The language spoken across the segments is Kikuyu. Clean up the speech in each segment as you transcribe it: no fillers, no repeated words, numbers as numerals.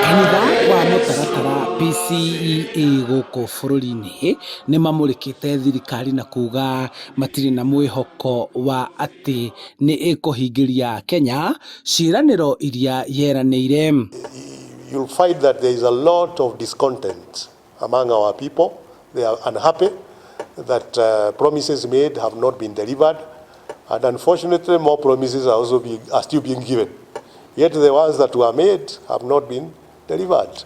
Kanitha wa mũtaratara PCEA gũkũ bũrũri-inĩ nĩ mamũrĩkĩte thirikari na kuga matirĩ na mwĩhoko wa atĩ nĩ ĩkũhingĩria Kenya ciĩranĩro iria yeranĩire. You'll find that there is a lot of discontent among our people. They are unhappy that promises made have not been delivered, and unfortunately, more promises are still being given. Yet the ones that were made have not been delivered.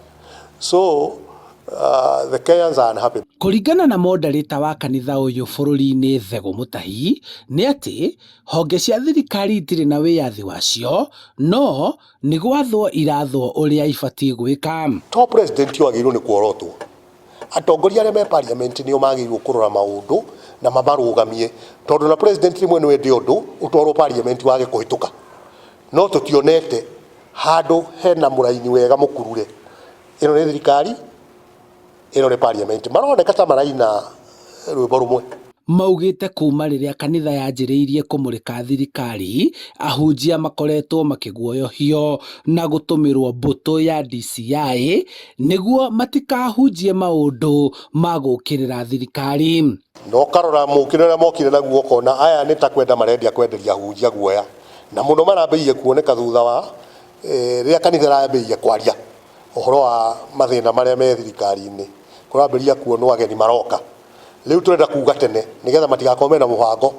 So the Kenyans are unhappy. Kũringana na moderator wa kanitha ũyũ bũrũri-inĩ Thegũ Mũtahi nĩ atĩ honge cia thirikari itirĩ na wĩyathi wacio no nĩ gwathwo irathwo ũrĩa ibatiĩ gwĩka. To president wagĩrĩirwo nĩ kuorotwo, atongoria arĩa me parliament nĩo magĩrĩirwo kũrora maũndũ na mamarũgamie, tondũ na president rĩmwe nĩ wende ũndũ ũtwarwo parliament wage kũhĩtũka, no tũtionete handũ hena mũraini wega mũkurure. Ĩno nĩ thirikari, ĩno nĩ parliament, maroneka ta maraina rwĩmbo rũmwe. Maugĩte kuma rĩrĩa kanitha yanjĩrĩirie kũmũrĩka thirikari, ahunjia makoretwo makĩguoyohio na gũtũmĩrwo mbũtũ ya DCI nĩguo matikahunjie maũndũ ma gũũkĩrĩra thirikari. Na ũkarora mũkĩre ũrĩa mokire naguo, ũkona aya nĩ ta kwenda marendia kwenderia ahunjia guoya, na mũno marambĩrĩirie kuoneka thutha wa rĩrĩa kanitha ĩrambĩrĩirie kwaria ũhoro wa mathĩna marĩa me thirikari-inĩ, kũrambĩrĩria kuonwo ageni maroka. Rĩu tũrenda kuga tene nĩgetha matigakorwo mena mũbango,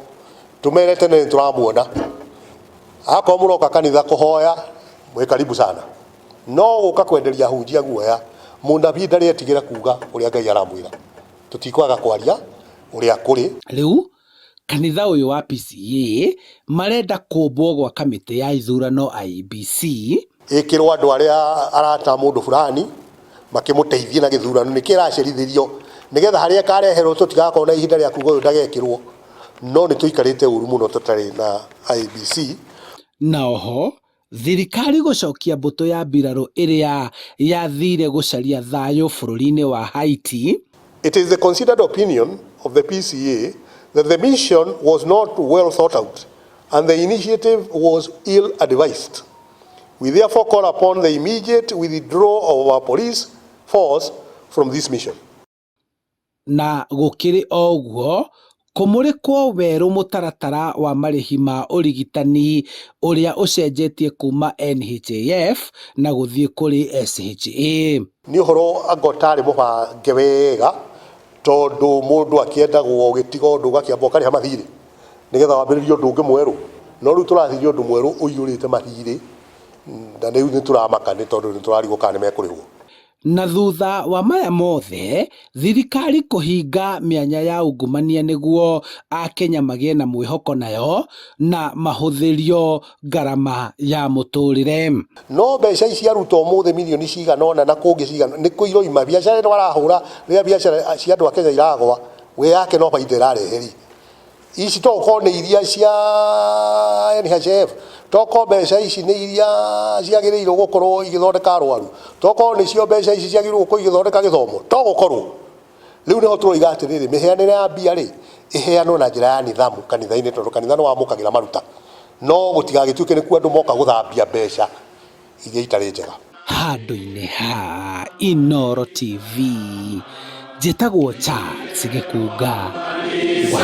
tũmere tene nĩ tũramuona. Akorwo mũroka kanitha kũhoya, mwĩ karibu sana, no gũka kwenderia ahunjia guoya, mũnabii ndarĩ etigĩra kuga ũrĩa Ngai aramwĩra. Tũtikwaga kwaria ũrĩa kũrĩ. Rĩu kanitha ũyũ wa PCEA marenda kũmbwo gwa kamĩtĩ ya ithurano IEBC. Ĩkĩrwo andũ arĩa arata mũndũ fulani makĩmũteithie na gĩthurano nĩkĩ ĩracerithĩrio, nĩgetha harĩa ĩkareherwo tũtigakorwo na ihinda rĩa kuga ũyũ ndagekĩrwo. No nĩ tũikarĩte ũru mũno tũtarĩ na IEBC. Na oho thirikari gũcokia mbũtũ ya mbirarũ ĩrĩa yathire gũcaria thayũ bũrũri-inĩ wa Haiti. It is the considered opinion of the PCEA that the mission was not well thought out and the initiative was ill advised. We therefore call upon the immediate withdrawal of our police force from this mission. Na gũkĩrĩ o ũguo, kũmũrĩkwo werũ mũtaratara wa marĩhi ma ũrigitani ũrĩa ũcenjetie kuma NHIF na gũthiĩ kũrĩ SHA. Nĩ ũhoro anga ũtarĩ mũbange wega, tondũ mũndũ akĩendagwo ũgĩtiga ũndũ ũgakĩamba ũkarĩha mathirĩ nĩgetha wambĩrĩrie ũndũ ũngĩ mwerũ, no rĩu tũrathirie ũndũ mwerũ ũiyũrĩte mathirĩ, na rĩu nĩ tũramaka nĩ tondũ nĩ tũrarigwo kana nĩ mekũrĩhwo. Na thutha wa maya mothe, thirikari kũhinga mĩanya ya ungumania nĩguo akenya magĩe na mwĩhoko nayo na mahũthĩrio ngarama ya mũtũrĩre. No mbeca ici arutwo ũmũthĩ mirioni cigana ũna na kũngĩ cigana nĩ kũ iroima. Biacara ĩno arahũra, rĩrĩa biacara cia andũ a Kenya iragwa, we yake no baita ĩrarehe. Ici to gũkorwo nĩ iria cia NHIF, tokorwo mbeca ici nĩ iria ciagĩrĩirwo gũkorwo igĩthondeka arwaru, tokorwo nĩcio mbeca ici ciagĩrĩirwo gũkorwo igĩthondeka gĩthomo, to gũkorwo rĩu nĩho tũroiga atĩrĩrĩ, mĩheanĩre ya mbia rĩ, ĩheanwo na njĩra ya nithamu kanitha-inĩ, tondũ kanitha nĩ wamũkagĩra maruta, no gũtigagĩtuĩke nĩkuo andũ moka gũthambia mbeca iria itarĩ njega. Handũ-inĩ ha Inooro TV, njĩtagwo Charles Gĩkunga wa.